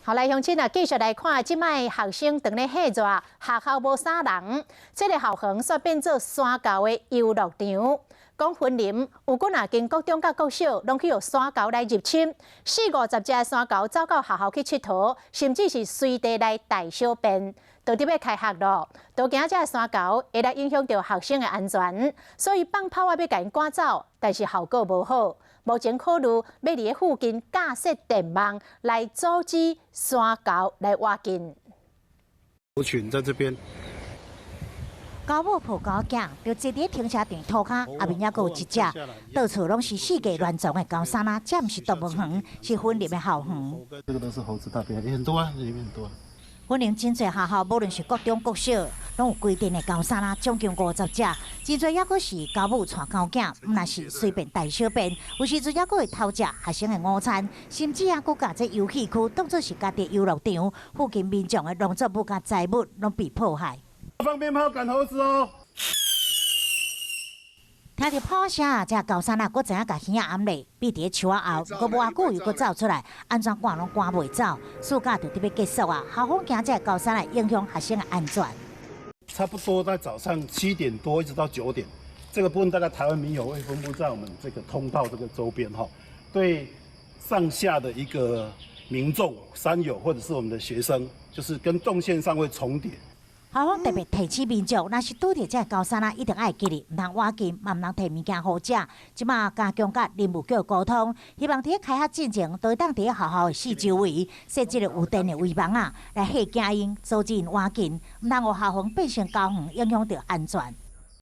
好，來鄉親啊，繼續來看，這擺學生當咧歇熱，學校無啥人，這个校園煞變做山猴的遊樂場。講雲林有幾若間國中佮國小，攏去予山猴來入侵，四五十隻山猴走到學校去𨑨迌，甚至是隨地來大小便。就佇欲開學囉，都驚這山猴會來影響著學生的安全，所以放炮仔欲共𪜶趕走，但是效果無好。目前考慮欲佇附近架設電網來阻止山猴來倚近。群在這邊。猴母抱猴仔，就坐佇停車場塗跤，後面猶閣有一隻，到處攏是四界亂撞的猴捎仔，這毋是動物園，是雲林的校園。這個都是猴子大便，很多啊，裡面很多。雲林真濟學校，無論是國中、國小，攏有規陣的猴捎仔，將近50隻。真濟猶閣是猴母帶猴囝，毋但是隨便大小便，有時陣猶閣會偷食學生的午餐，甚至啊，閣共這遊戲區當作是家己遊樂場，附近民眾的農作物佮財物攏被破壞。放鞭炮趕猴子哦！聽著炮聲，這猴捎仔閣知影共耳仔掩咧，避佇樹仔後，閣無偌久又閣走出來，按怎趕攏趕袂走。暑假就佇欲結束啊，校方驚這猴捎仔影響學生的安全。差不多在早上7點多一直到9點，這個部分大概台灣獼猴會分布在我們這個通道這個周邊哈，對上下的一個民眾、山友或者是我們的學生，就是跟動線上會重疊。校方特別提醒民眾，若是拄著這猴捎仔，一定愛記得，毋通倚近，嘛毋通提物件予食。這馬加強佮林務局溝通，希望佇開學進前，都會當佇學校的四周圍設置有電的圍網仔，來嚇驚𪜶，阻止𪜶倚近，毋通予校園變成猴園，影響著安全。